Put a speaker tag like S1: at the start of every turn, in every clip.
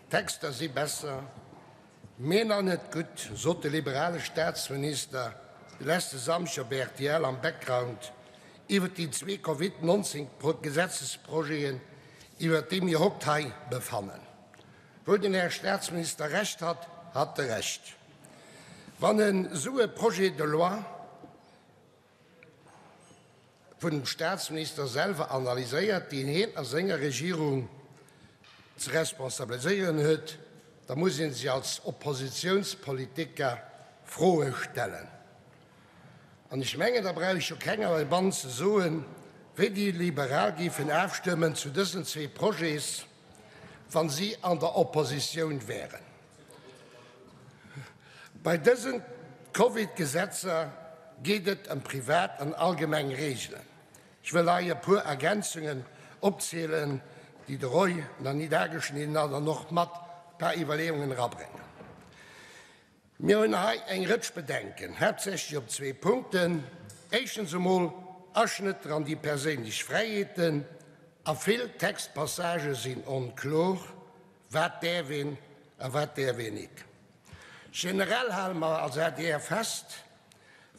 S1: D'Texter si besser, mee nach net gutt, sot de liberale Staatsminister de leschte Samschdeg op rtl am Background iwwer déi zwee Covid 19 Gesetzesprojeten, iwwer déi mir hokt hei befannen. Wou den Här Staatsminister Recht hat, hat e Recht. Wann en esou e Projet de loi vun dem Staatsminister selwer analyséiert, deen hien a senger Regierung ze responsabiliséieren huet, da muss ee sech als Oppositionspolitiker Froe stellen. An ech mengen, da brauch ech jo kenger heibannen ze soen, wéi déi Liberal géifen afstëmmen zu dësen zwee Projets, wa si an der Oppositioun wären. Bei dësen Covid-Gesetzer geet et ëm privat an allgemeng Reegelen. Ech wëll hei e puer Ergänzungen opzielen, déi de Roy nach nit ageschnidden hat, an och mat e paar Iwwerleeungen erabréngen. Mir hunn hei eng Rëtsch Bedenken, haaptsächlech op zwee Punkten. Éischtens emol Aschnëtter an déi perséinlech Fräiheeten, a vill Textpassagë sinn onklor, Wat däerf een a wat däerf een nit? Generell hale mer als adr fest,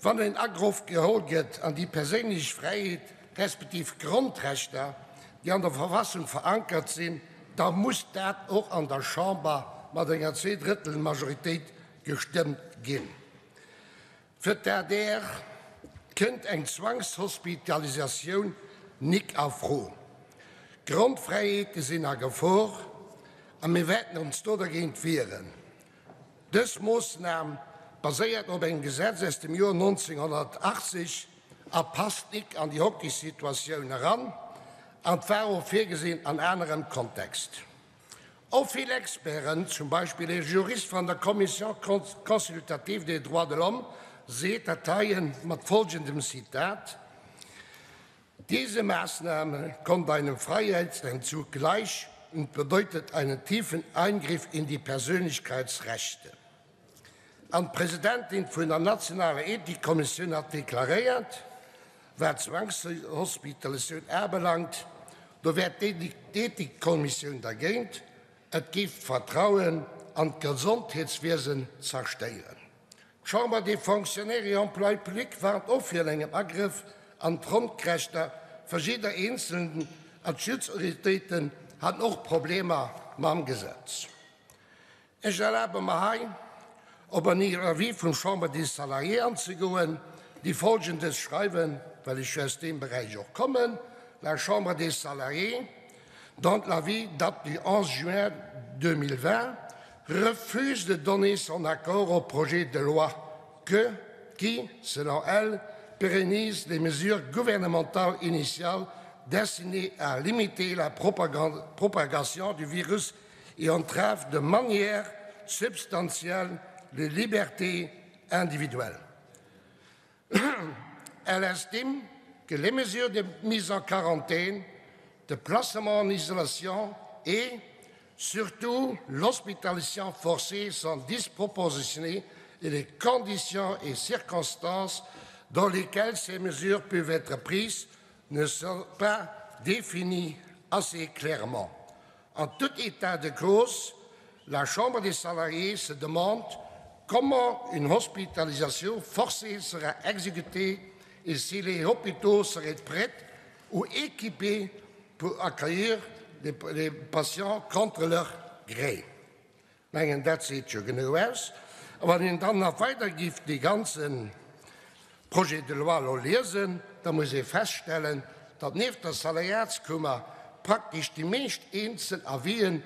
S1: Wann en Agroff geholl gëtt an déi perséinlech Fräiheet respektiv Grondrechter, déi an der Verfassung verankert sinn, da muss dat och an der Chamber mat enger Zweedrëttelmajoritéit gestëmmt ginn. Fir d'ADR kënnt eng Zwangshospitalisatioun nik a Fro. D'Grondfräiheete sinn a Gefor a mir wäerten ons do dergéint wieren. Dës Moossnam baséiert op engem Gesetz aus dem Joer 1980 a passt nik an déi hockteg Situatioun eran an war och virgesinn an anerem Kontext. Och vill Experten, zum Beispill ee Jurist van der Commission consultative des droits de l'homme, seet dat heien mat folgendem Zitat, Diese Maßnahme kommt einem Freiheitsentzug gleich und bedeutet einen tiefen Eingriff in die Persönlichkeitsrechte. An d'Presidentin vun der nationaler Ethikkommissioun hat deklaréiert, Wat d'Zwangshospitalisatioun abelangt, do wär d'Ethikkommissioun dergéint, et géif d'Vertrauen an d'Gesondheetswiesen zerstéieren. D'Chambre des Fonctionnaires et Employés publics warnt och virun engem Agrëff an d'Grondrechter vu jidder Eenzelnen an d'Schutzautoritéiten haten och Problemer mam Gesetz. Ech erlabe mer hei, op en Avis vum Chambre des Salariés anzegoen, déi Folgendes schreiwen, well ech jo aus deem Beräich och kommen, La Chambre des Salariés, dont l'avis date du 11 juin 2020, refuse de donner son accord au projet de loi que, qui, selon elle, pérennise les mesures gouvernementales initiales destinées à limiter la propagation du virus et entrave de manière substantielle les libertés individuelles. Elle estime que les mesures de mise en quarantaine, de placement en isolation et surtout l'hospitalisation forcée sont disproportionnées et les conditions et circonstances dans lesquelles ces mesures peuvent être prises ne sont pas définies assez clairement. En tout état de cause, la Chambre des salariés se demande comment une hospitalisation forcée sera exécutée et si les hôpitaux seraient prêts ou équipés pour accueillir les, les patients contre leur gré. Mengen dat seet jo genou aus. A wann een dann nach weider giff dee ganze Projet de loi elo liesen, da muss ee feststellen, datt nieft der Salariatskummer praktesch déi meescht eenzel Avisen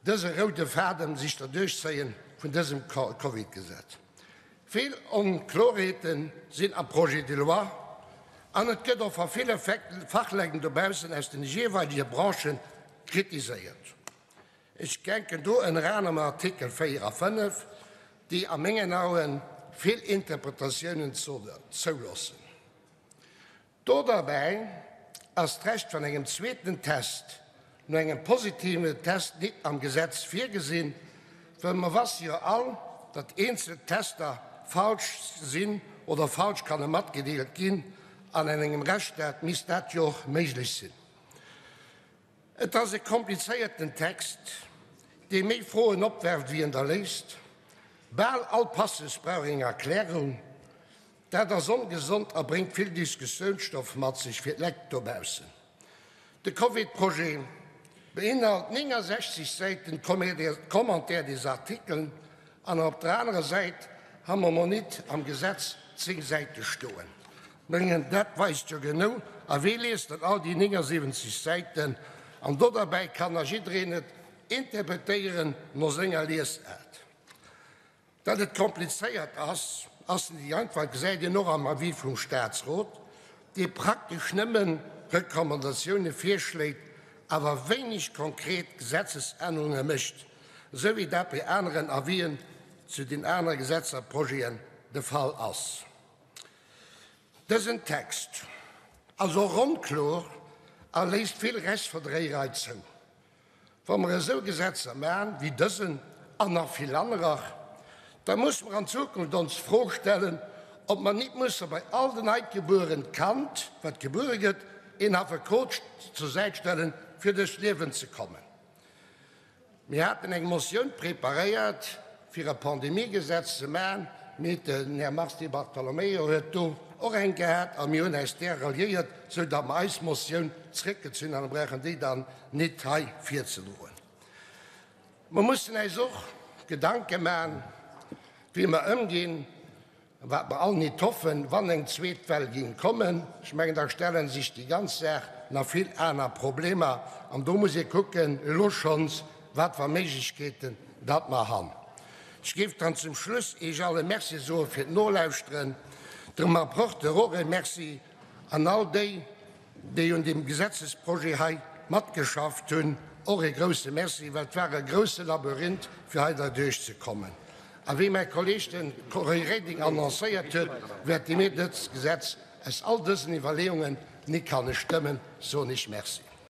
S1: dëse roude Fadem sech derduerch zéien vun dësem Covid-Gesetz. Vill Onklorheete sinn am Projet de loi an et gëtt och va ville Fachlecken dobaussen aus den jeeweilege Branchen kritiséiert. Ech denken do ënner anerem un Artikel 4 a 5, déi a mengen Aue vill Interpretatiounen zouloossen. Do derbäi ass d'Recht vun engem zweeten Test no engem positiven Test nit am Gesetz virgesinn, well mer wasse jo all, datt eenzel Tester falsch sinn oder falsch kanne matgedeelt ginn, an an engem Rechtsstaat misst dat jo och méiglech sinn. Et ass e komplizéierten Text. dee méi Froen opwerft wéi en der léist. Bal all Passus brauch eng Erklärung. Dat ass ongesond a bréngt vill Diskussiounsstoff mat sech fir d'Leit dobaussen. De Covid-Projet beinhalt 69 Säiten Commentaires des articles an op der anerer Säit ha mer mol nit am Gesetz 10 Säite stoen. Mengen dat weist jo genou, a wee liest dann all déi 79 Säiten? An do derbäi kann nach jiddereen et interpretéieren no senger Liesaart. Datt et komplizéiert ass, ass net déi einfach, gesäit een och am Avis vum Staatsrot, dee praktesch nëmme Recommandatioune virschléit, awer wéineg konkret Gesetzesännerunge mécht, esou wéi dat bei aneren Avisen zu den anere Gesetzerprojeten de Fall ass. Dësen Text ass och onkloer a léisst vill Rechtsverdréierei zou. Wa mer esou Gesetzer maachen, wéi dësen an nach vill anerer, da musse mer an Zukunft ons d'Fro stellen, ob mer nit musse bei all den neitgebueren Kand, wat gebuere gëtt, een Affekot zur Säit stellen, fir duerch d'Liewen ze kommen. Mir haten eng Motioun preparéiert, fir e Pandemiegesetz ze maachen, mee den Här Mars Di Bartolomeo huet do och eng gehat a mir hunn äis där ralliéiert, sou datt mer eis Motioun zréckgezunn han a brauchen déi dann nit hei virzedroen. Mer mussen äis och Gedanke maachen, wéi mer ëmginn, Wat mer all nit hoffen, wann eng zweet Well ging kommen, ech mengen, da stelle sech déi ganz Saach nach vill aner Problemer an do muss ee kucken elo schonns, wat fir Méiglechkeeten datt mer han. Ech géif dann zum Schluss Iech all e Merci soe fir d'Nolauschteren, dem Rapporteur och e Merci an all déi, déi un deem Gesetzesprojet hei matgeschafft hunn, och e grouse Merci, well et war e grouse Labyrinth, fir hei derduerch ze kommen. A wéi mäi Kolleeg, de Roy Reding, annoncéiert huet, wäerte mir dëst Gesetz aus all dësen Iwwerleeungen ni kanne stëmmen, soen ech Merci.